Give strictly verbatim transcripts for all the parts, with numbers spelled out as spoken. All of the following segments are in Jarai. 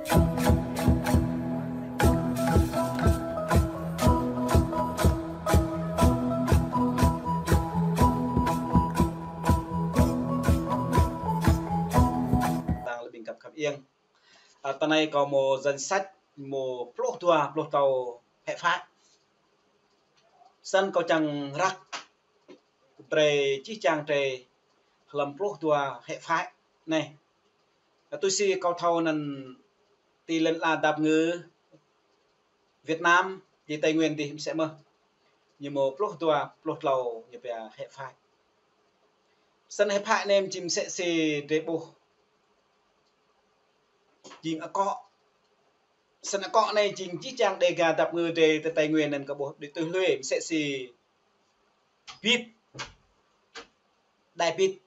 Tang lĕ ƀing khăp khăp iêng. Ơ, tơ anai kâo mơ̆ danh sách mơ̆ pluh dua, pluh klâo hĕ phai. Snăn kâo čang răk brei čih čang drei hlăm pluh dua hĕ phai anai. Ơ, tui si kâo thâo anăn ti lăn ala dap kngư Việt Nam, ti Tây Nguyên dih msĕ mơh. Ñu mơ̆ pluh dua, pluh klâo ñu pia hĕ phai. Snăn hĕ phai anai jing msĕ si drei ƀuh jing akŏ. Snăn akŏ anai jing čih čang Đêga dap kngư drei ti Tây Nguyên anăn kơ ƀuh đĭ tui hlue msĕ si bit, đai bit.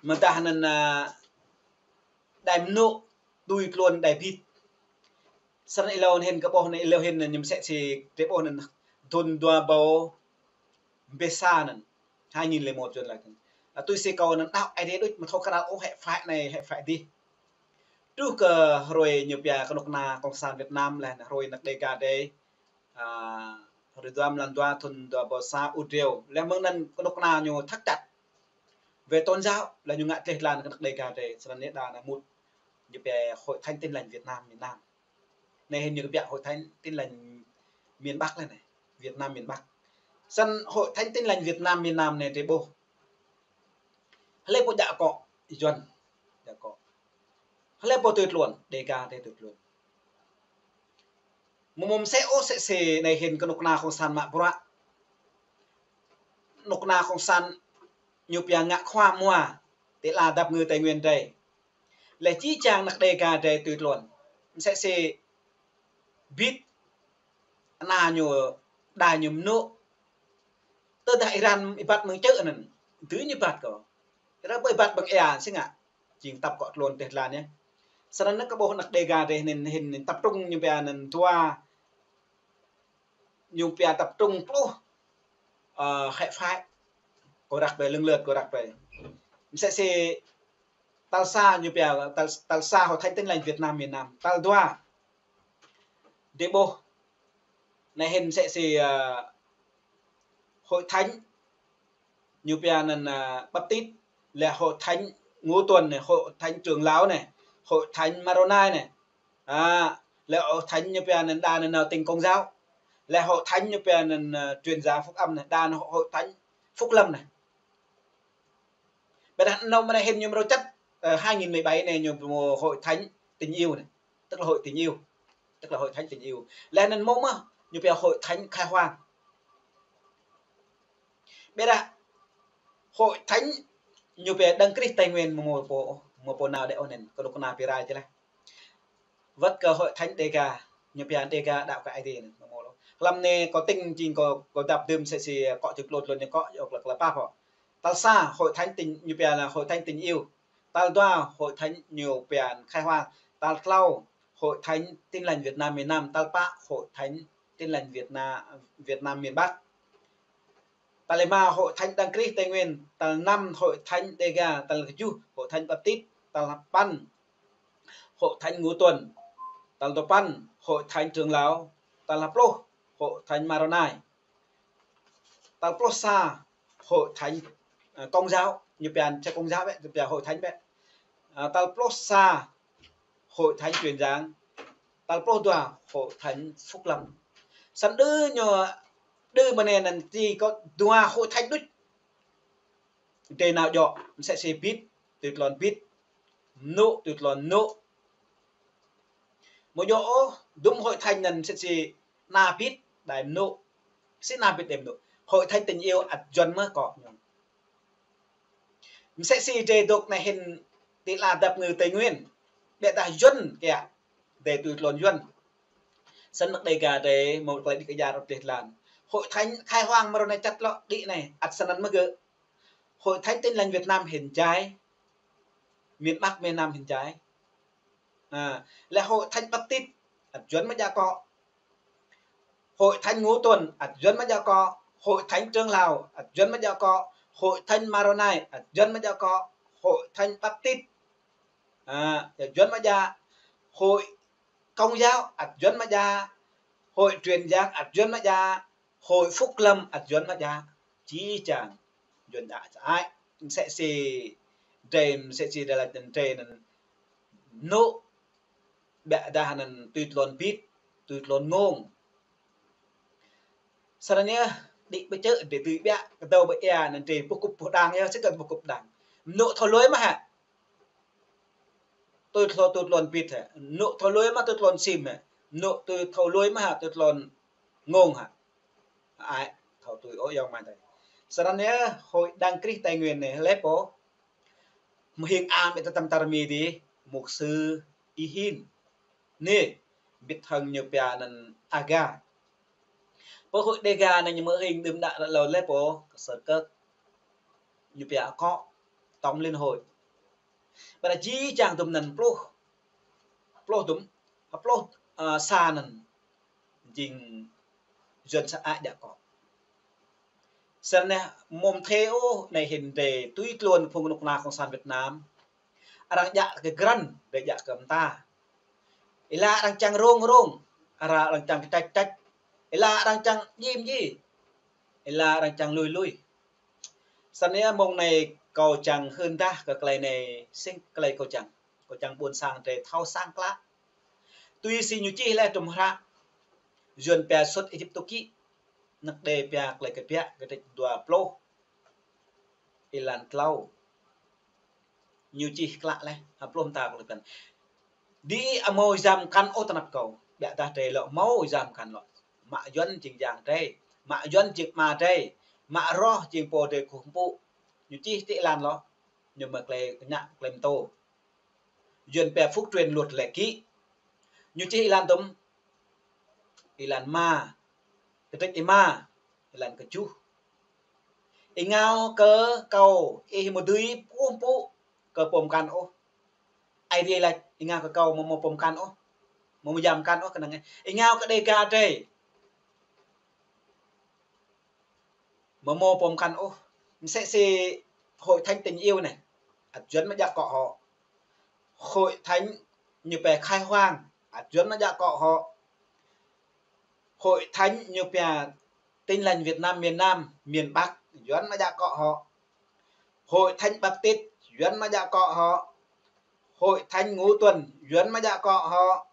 Mơ̆ng tah anăn, ơ, đai mnŭ tui tluôn đai bit. Snăn êlâo hĭn kơ ƀuh anăn, êlâo hĭn anăn ñu msĕ si drei ƀuh anăn thŭn dua êbâo ƀe sa anăn, hai nghìn lẻ một Yuăn lač. Ơ, tui si kâo anăn đaŏ Aê Diê đôč mơ̆ thâo krăn ôh hĕ phai anai hĕ phai dih. Truh kơ hruê ñu pia kơnuk kơna Cộng sản Việt Nam leh anăn hruê anak Đêga drei, ơ, hruê dua mlan dua thŭn dua êbâo sa ur driâo. Leh mơ̆ng anăn kơnuk kơna ñu thắt chặt về tôn giáo, leh ñu ngă tleh tlan kơ anak Đêga drei, snăn anei đa anăn mŭt ñu pia Hội Thánh Tin Lành Việt Nam miền Nam. Anei hĭn ñu pia Hội Thánh Tin Lành miền Bắc leh anei, Việt Nam miền Bắc. Snăn Hội Thánh Tin Lành Việt Nam miền Nam anei drei ƀuh hlei pô djă akŏ? Yuăn djă akŏ. Hlei pô tui tluôn? Đêga drei tui tluôn. Mơ̆ mơ̆ msĕ ôh msĕ si anei hĭn kơnuk kơna Cộng sản mă bruă. Kơnuk kơna Cộng sản ñu pia ngă khua mua ti lăn dap kngư Tây Nguyên drei. Leh čih čang anak Đêga drei tui tluôn. Msĕ si bit, ana ñu, đa ñu mnŭ. Tơdah Iran êbat mơ̆ng čư̆ anăn, dưi ñu êbat kơ. Iran ƀu êbat ƀăng êa si ngă. Jing tăp akŏ tluôn tleh tlan yơh. Snăn anăn kơ ƀuh anak Đêga drei anăn hĭn, hĭn tập trung ñu pia anăn dua, ñu pia tập trung pluh, ơ, hĕ phai. Kâo răk brei lưng lơt, kâo răk brei. Msĕ si tal sa ñu pia, tal, tal sa Hội Thánh Tin Lành Việt Nam miền Nam. Tal dua, drei ƀuh anei hĭn msĕ si, ơ, Hội Thánh ñu pia anăn, ơ, Baptist, leh Hội Thánh Ngũ Tuần anei, Hội Thánh Trưởng Lão anei, Hội Thánh Maronite anei. Ơ, leh Hội Thánh ñu pia anăn đa anăn nao Tin Công giáo. Leh Hội Thánh ñu pia anăn, ơ, Truyền giáo Phúc Âm anei, đa anăn Hội Thánh Phúc Lâm anei. Ƀiădah anăn mơ̆ng anei hĭn ñu mrô čăt, ơ, hai nghìn mười bảy anei ñu mrô Hội Thánh Tình Yêu anei. Tức là Hội Tình Yêu. Tức là Hội Thánh Tình Yêu. Leh anăn mơ̆ mơh ñu pia Hội Thánh Khai Hoang. Ƀiădah Hội Thánh ñu pia Đấng Christ Tây Nguyên mơ̆ mơ̆ pô, mơ̆ pô nao đei ôh anăn, kơnuk kơna pia rai či leh. Wăt kơ Hội Thánh Đêga, ñu pia Đêga đaŏ kơ Aê Diê anăn, mơ̆ mơ̆ lu. Hlăm anei kâo tĭng jing kâo, kâo dăp dưm msĕ si akŏ čư̆ tluôn tluôn ñu akŏ, yua kơ lăp pap hŏ. Tal sa, Hội Thánh Tình, ñu pia là Hội Thánh Tình Yêu. Tal dua, Hội Thánh ñu pia Khai Hoang. Tal klâo, Hội Thánh Tin Lành Việt Nam miền Nam. Tal pă, Hội Thánh Tin Lành Việt Nam, Việt Nam miền Bắc. Tal lima, Hội Thánh Đấng Christ Tây Nguyên. Tal năm, Hội Thánh Đêga. Tal kjuh, Hội Thánh Baptist. Tal păn, Hội Thánh Ngũ Tuần. Tal dua păn, Hội Thánh Trưởng Lão. Tal pluh, Hội Thánh Maronite. Tal pluh sa, Hội Thánh, ơ, Công giáo, ñu pia, či Công giáo bĕ, ñu pia Hội Thánh bĕ. Ơ, tal pluh sa, Hội Thánh Truyền giáo. Tal pluh dua, Hội Thánh Phúc Lâm. Snăn đơ ñu, đơ mơ̆ng anei anăn či kơ dua Hội Thánh đôč. Drei nao djŏ, msĕ si bit, tui tluôn bit, mnŭ, tui tluôn mnŭ. Mơ̆ djŏ ôh, dŭm Hội Thánh anăn msĕ si ana bit, đai mnŭ. Si ana bit đai mnŭ. Hội Thánh Tình Yêu ăt Yuăn mơh akŏ ñu. Msĕ si drei dôk anei hĭn ti lăn dap kngư Tây Nguyên. Ƀiădah Yuăn kiăng drei tui tluôn Yuăn. Snăn anak Đêga drei mơ̆ klei đĭ kơjar ôh tleh tlan. Hội Thánh Khai Hoang mrâo anei čăt lŏ đĭ anei, ăt snăn mơ̆ gơ̆. Hội Thánh Tin Lành Việt Nam hĭn jai. Miền Bắc, miền Nam hĭn jai. Ơ, leh Hội Thánh Baptist, ăt Yuăn mơ̆ djă akŏ. Hội Thánh Ngũ Tuần, ăt Yuăn mơ̆ djă akŏ. Hội Thánh Trưởng Lão, ăt Yuăn mơ̆ djă akŏ. Hội Thánh Maronite, ăt Yuăn mơ̆ djă akŏ. Hội Thánh Baptist, ơ, Yuăn mơ̆ djă. Hội Công giáo ăt Yuan mă djă, Hội Truyền Giảng ăt Yuan mă djă, Hội Phúc Lâm ăt Yuan mă djă. Či čang Yuan djă sơăi. Msĕ si drei, msĕ si drei laĭ anŭn drei anŭn nŭk biă dah anŭn tui tlôn bit, tui tlôn ngông. Sơnăn yơh, đĭ ƀu čơ̆, đĭ tui biă, kơdâo ƀu ia, anŭn drei ƀu kŭp ƀu đang yơh, sĭt kơ ƀu kŭp đang. Nŭk thâo lui mơ̆ hă? Tui tlô-, tui tlôn bit hă? Nŭk thâo lui mơ̆ tui tlôn sim hă? Nŭk tui thâo lui mơ̆ hă? Tui tlôn ngông hă? Ai, thâo tui ôh yŏng mai tơi. Sơnăn yơh, Hội Đấng Christ Tây Nguyên anai, lĕ pô. Mơhing ang ƀĭt tơtăm tar mi dih, mục sư Y Hin. Anai, ƀĭt hăng ñu pia anŭn Aga. Pô Hội Đêga anai ñu mơhing đưm đă ră lâo lĕ pô, kơ sơ kơk. Ñu pia akŏ, Tổng Liên Hội. Ƀiădah či čang tŭm anŭn pluh. Pluh tŭm, pluh, ơ, sa anŭn. Jing Yuan sơăi djă akŏ. Sơnăn mơ̆ng thê ôh, anai hin drei tui tlôn phung kơnuk kơna Cộng sản Việt Nam. Arăng djă kơ grăn, drei djă kơ mơta. Ih laĭ arăng čang rông rông, arăng, arăng čang kơčăč čăč. Ih laĭ arăng čang djim dji. Ih laĭ arăng čang lui lui. Sơnăn mơ̆ng anai kâo čang hưn dah kơ tơlơi anai sĭt tơlơi kâo čang. Kâo čang ƀuôn sang drei thâo sang klă. Tui si ñu čih lĕ tŭm hră Yuan pia Xuất Ê-díp-tô ký. Anŭn đe pia Klei Kbiă kơdrêč dua pluh. Êlan tlâo. Ñu čih klă lĕ, ha pluh mơta kơ lĕ păn. Dih ƀu hmâo yam mơkăn ôh tơnap kâo. Biă dah drei lŏ hmâo yam mơkăn lŏ. Mă Yuan jing yang drei. Mă Yuan jing ama drei. Mă roh jing pô drei kơkuh pơpŭ. Ñu čih ti êlan lŏ. Ñu mă klei kơñă klei pơtô. Yuan pia Phúc Truyền Luật Lệ Ký. Ñu čih êlan tŭm. Êlan rơma. Kơdrêč rơma. Êlan kơjuh. Ih ngao kơ kâo, ih mơ̆ dưi kơkuh pơpŭ kơ pô mơkăn ôh. Aê Diê laĭ, ih ngao kơ kâo mơ̆ hmâo pô mơkăn ôh. Mơ̆ hmâo yam mơkăn ôh kơnơ̆ng. Ih ngao kơ Đêga drei. Mơ̆ hmâo pô mơkăn ôh. Msĕ si Hội Thánh Tình Yêu anai. Ăt Yuan mă djă akŏ hŏ. Hội Thánh ñu pia Khai Hoang. Ăt Yuan mă djă akŏ hŏ. Hội Thánh ñu pia Tin Lành Việt Nam miền Nam, miền Bắc. Yuan mă djă akŏ hŏ. Hội Thánh Baptist. Yuan mă djă akŏ hŏ. Hội Thánh Ngũ Tuần. Yuan mă djă akŏ hŏ.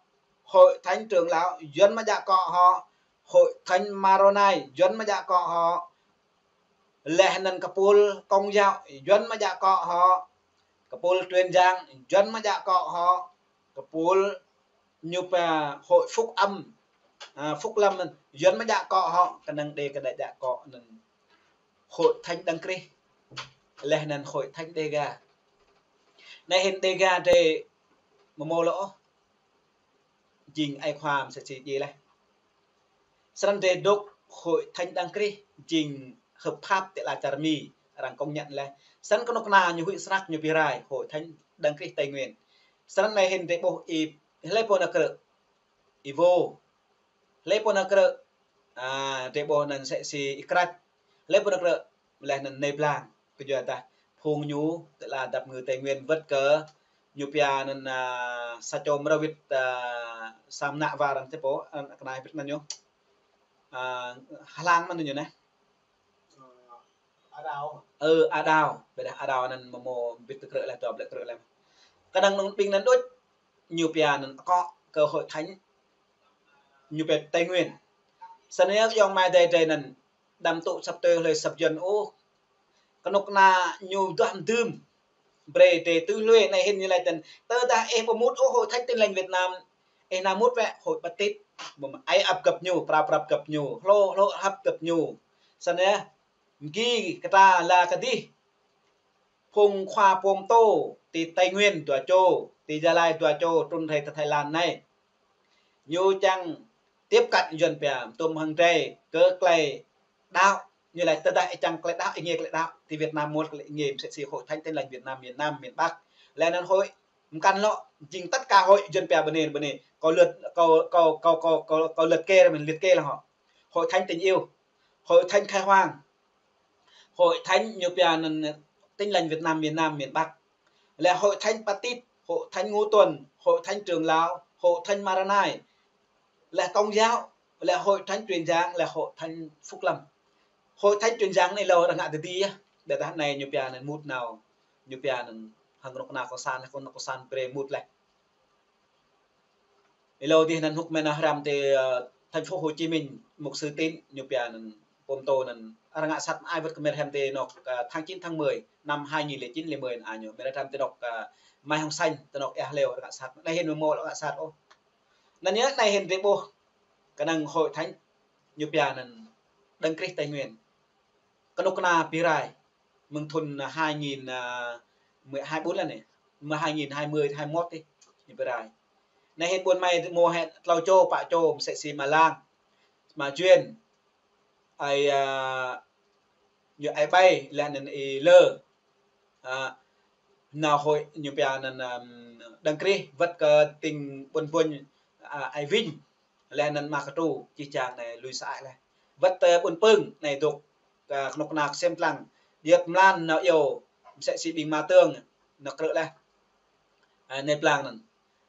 Hội Thánh Trưởng Lão. Yuan mă djă akŏ hŏ. Hội Thánh Maronai, Yuan mă djă akŏ hŏ. Laih anŭn kơpul Công giáo, Yuan mă djă akŏ hŏ. Kơpul Truyền Giảng, Yuan mă djă akŏ hŏ. Kơpul ñu pia Hội Phúc Âm, à, Phúc Lâm anŭn, Yuan mă djă akŏ hŏ. Kơnơ̆ng đe kơ djă akŏ anŭn Hội Thánh Đấng Christ. Laih anŭn Hội Thánh Đêga. Anai hin Đêga drei mơ̆ hmâo lŏ ôh. Jing ai khua msĕ si djai laih. Sơnăn drei dŏ Hội Thánh Đấng Christ jing hợp pháp ti ala čar Mi, arăng công nhận laih. Sơnăn kơnuk kơna ñu huĭ snăk ñu pơrai Hội Thánh Đấng Christ Tây Nguyên. Sơnăn anai hin drei ƀuh ih, hlơi pô nao krư̆, ih Vô. Hlơi pô nao krư̆, à, drei ƀuh anŭn msĕ si ih Krač. Hlơi pô nao krư̆, laih anŭn anai blang. Kơ yua dah phung ñu, tơlơi dăp ngư Tây Nguyên wơ̆t kơ ñu pia anŭn, à, sa čô mơrơwit, à, sa mơnă war anŭn tơ pô, anŭn kơnai bit anŭn ñu. À, hlang mơ̆n ñu anai. Ơ, Adao. Ƀiădah Adao anŭn mơ̆ hmâo bit tơ krư̆ laih, dua blĕ krư̆ laih. Kơnơ̆ng anŭn ƀing anŭn đôč, ñu pia anŭn akŏ kơ Hội Thánh ñu pia Tây Nguyên. Sơnăn yơh yŏng mai drei drei anŭn đăm tŭ săp tui hlơi săp Yuan ôh. Kơnuk kơna ñu duah mơdưm. Brei drei tui hlue anai hin ñu laĭ tơ̆n. Tơdah ih ƀu mŭt ôh Hội Thánh Tin Lành Việt Nam, ih nao mŭt wĕ Hội Baptist. Mơ̆ ai ăp găp ñu, prap prap găp ñu, hlô hlô hăp găp ñu. Sơnăn yơh, mgi kơta la kơdih. Phung khua pơtô ti Tây Nguyên dua čô, ti Gia Lai dua čô, trŭn rai tơ Thái Lan anai. Ñu čang tiếp cận Yuan pia, tŭm hăng drei kơ klei đaŏ. Ñu laĭ tơdah ih čang klei đaŏ, ih nge klei đaŏ. Ti Việt Nam mŭt klei nge msĕ si Hội Thánh Tin Lành Việt Nam miền Nam, miền Bắc. Laih anŭn hội mơkăn lŏ, jing tất cả hội Yuan pia bơnê, bơnê. Kâo liệt, kâo, kâo liệt kê, mình liệt kê lăng hŏ. Hội Thánh Tình Yêu, Hội Thánh Khai Hoang, Hội Thánh ñu pia anŭn Tin Lành Việt Nam miền Nam, miền Bắc. Laih Hội Thánh Baptist, Hội Thánh Ngũ Tuần, Hội Thánh Trưởng Lão, Hội thánh Maranai, lĕ Công giáo, lĕ Hội thánh Truyền Giảng, lĕ Hội thánh Phúc Lâm. Hội thánh Truyền Giảng anai hlâo arăng ngă tơdơi yơh. Ƀiădah anai ñu pia anŭn mŭt nao, ñu pia anŭn hăng kơnuk kơna cộng sản, kơnuk cộng sản brơi mŭt laih. Hlâo dih anŭn hơ̆k mơ̆n hrăm tơ, ơ, thành phố Hồ Chí Minh, mục sư Tín, ñu pia anŭn pô pơtô anŭn arăng ngă sat mơai wơ̆t kơ mơ̆n hrăm tơ anŏ, ơ, tháng chín tháng mười năm hai nghìn lẻ chín lĕ mơ̆n anŭn ñu. Mơ̆n hrăm tơ anŏ, ơ, Mai Hồng Xanh, tơ anŏ ia hlâo arăng ngă sat. Anai hĭn mơ̆ mơ̆ arăng ngă sat ôh. Anŭn yơh anai hĭn drơi ƀuh kơnơ̆ng Hội thánh ñu pia anŭn Đấng Christ Tây Nguyên. Kơnuk kơna ƀu rai mơ̆ng thŭn hai nghìn, ơ, mười hai ƀuh lĕ anai. Mơ̆ng hai nghìn hai mươi, hai mốt tih, ñu ƀu rai. Anai hĭn ƀuôn mơi mơ̆ hĕ tlâo čô, pă čô, mơsĕ si Ama Lang, Ama Juen, ai, ơ, ñu ai ƀai, lĕ anŭn ih lơ. Ơ, nao hội ñu pia anŭn, ơ, Đấng Christ wơ̆t kơ tĭng ƀuôn ƀuôn, ơ, ai Vinh, lĕ anŭn Ama Kơtru, čih čang anai lui sa ai laih. Wơ̆t tơ ƀuôn Pưng anai dŏ, ơ, kơnuk kơna ksiêm tlang, điêt mlan nao iâu, mơsĕ si ƀing Ama Tương, nao krư̆ laih. Ơ, anai plang anŭn.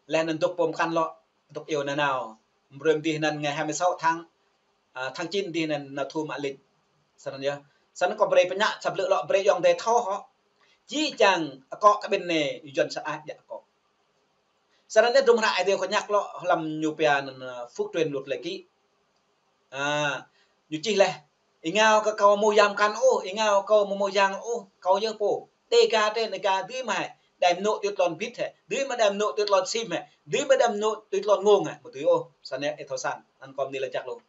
Lĕ anŭn dŏ pô mơkăn lŏ, dŏ iâu nanao. Brơi mơ̆ dih anŭn ngày hai mươi sáu tháng, ơ, tháng chín dih anŭn nao thu mă lịch. Snăn yơh. Snăn kâo brơi pơñă sa blư̆ lŏ brơi ayŏng adơi thâo hŏ. Čih čang akŏ kơ ƀing anai Yuăn sat ai djă akŏ. Snăn anai dŭm hră ai dơi kâo ñăk lŏ hlăm ñu pia anŭn, ơ, Phúc Truyền luật lễ ký. Ơ, ñu čih laih. Ih ngă kơ kâo mơ̆ yang mơkăn ôh, ih ngă kơ kâo mơ̆ yang ôh, kâo yơh pô. Đêga tơ, Đêga dưi mơ̆ hĕ, đăm nŏ tui tlôn bit hĕ, dưi mơ̆ đăm nŏ tui tlôn sim hĕ, dưi mơ̆ đăm nŏ tui tlôn ngông hĕ, mơ̆ dưi ôh, snăn ih thâo săn, anŭn kâo mơ̆ ni lĕ čăk lu.